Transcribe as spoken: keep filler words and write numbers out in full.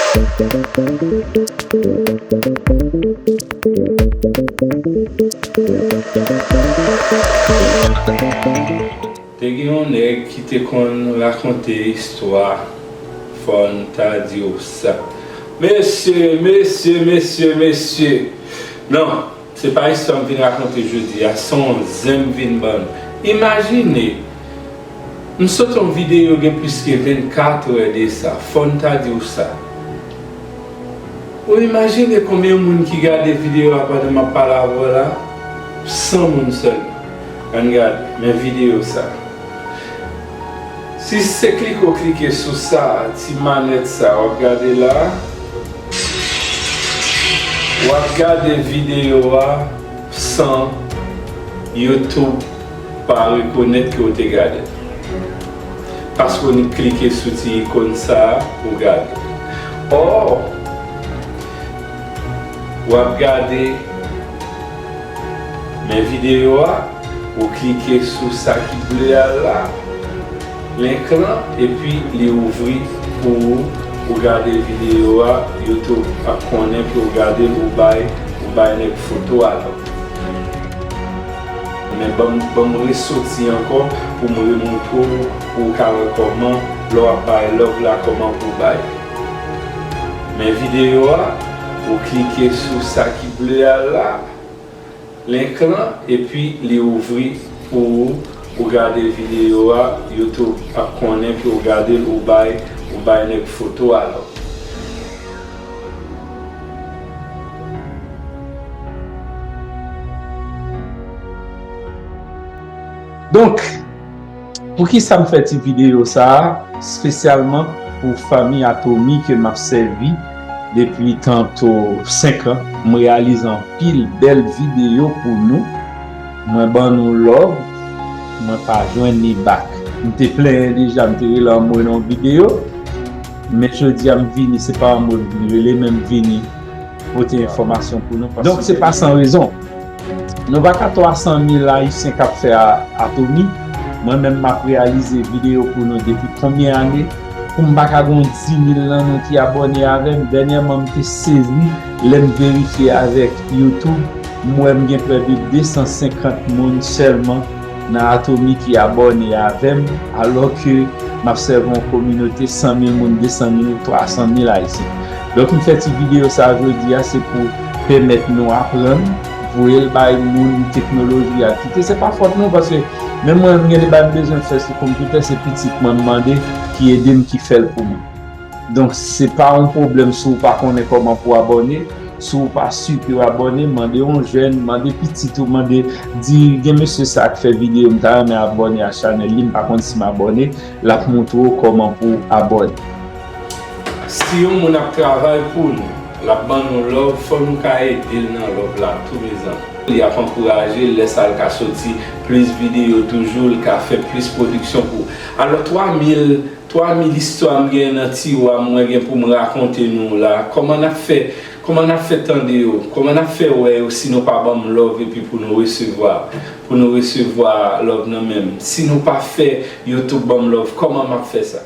Te gen yon nèg ki te konn rakonte istwa, fò n ta di w sa. Mesye, mesye, mesye, mesye. Non, se pa istwa m vin rakonte jodi a, se yon zen m vin ban nou. Imajine, m sot yon videyo gen plis ke vennkat è de sa, fò n ta di w sa. Ou imajine konbyen moun ki gade videyo a pandan m ap pale avè w la? San moun sèlman. Ann gade, men videyo sa. Si se klike w klike sou sa, ti manèt sa, w ap gade la, w ap gade videyo a san YouTube pa rekonèt ke w te gade l. Paske w nik klike sou ti ikòn sa a pou w gade l. Ò, w ap gade men videyo a, ou klike sou sa ki ble a la, lenk lan, epi li ouvri pou ou, ou gade videyo a, YouTube ap konnen ke w gade l, ou bay, ou bay nèg foto a lòt. Men ban m, ban m resoti ankò pou m remontre w, pou w ka wè kòman, lè w ap bay love la, kòman pou w bay. Men videyo a, ou klike sou sa ki ble a la, lenk lan, epi li ouvri pou ou, ou gade videyo a, YouTube ap konnen ke w gade l, ou bay, ou bay nèg foto a love. Donk, poukisa m fè ti videyo sa a? Espesyalman pou fanmi Atomi ke m ap sèvi depi tanto senk an. M reyalize anpil bèl videyo pou nou. Mwen ban nou love, mwen pa jwenn li back. M te plenyen deja, m te rele anmwe nan yon videyo. Men jodi a m vini, se pa anmwe m vin rele, men m vini pote enfòmasyon pou nou. Donk, se pa san rezon. Nou pa ka twa san mil Ayisyen k ap fè a, Atomi. Mwen menm, m ap reyalize videyo pou nou depi konbyen ane? Pou m pa ka gen yon dis mil nan nou ki abòne avè m? Dènyèman, m te sezi lè m verifye avèk YouTube. M wè m gen prè de de san senkant moun sèlman nan Atomi ki abòne avè m, alò ke m ap sèvi yon kominote san mil moun, de san mil, twa san mil Ayisyen. Donk, m fè ti videyo sa a jodi a, se pou pèmèt nou aprann, voye l bay moun teknoloji a kite. Se pa fòt nou, paske menm mwen, m gen de bagay m bezwen fè sou konpitè, se pitit mwen m mande ki ede m, ki fè l pou mwen. Donk, se pa yon pwoblèm si w pa konnen kòman pou abòne. Si w pa si ke w abòne, mande yon jèn, mande pitit ou, mande, di, gen mesye sa k fè videyo, m ta renmen abòne a chanèl li, m pa konn si m abòne, l ap montre w kòman pou w abòne. Si yon moun ap travay pou nou, l ap ban nou love, fò nou ka ede l nan love la tou, mezanmi. Li ap ankouraje l, lè sa l ka soti plis videyo toujou, l ka fè plis pwodiksyon pou ou. Alò, twa mil, twa mil istwa m gen nan tiwa m, mwen gen pou m rakonte nou la. Kòman n ap fè, kòman n ap fè tande yo? Kòman n ap fè wè yo si nou pa ban m love epi pou nou resevwa, pou nou resevwa love nan men m? Si nou pa fè YouTube ban m love, kòman m ap fè sa?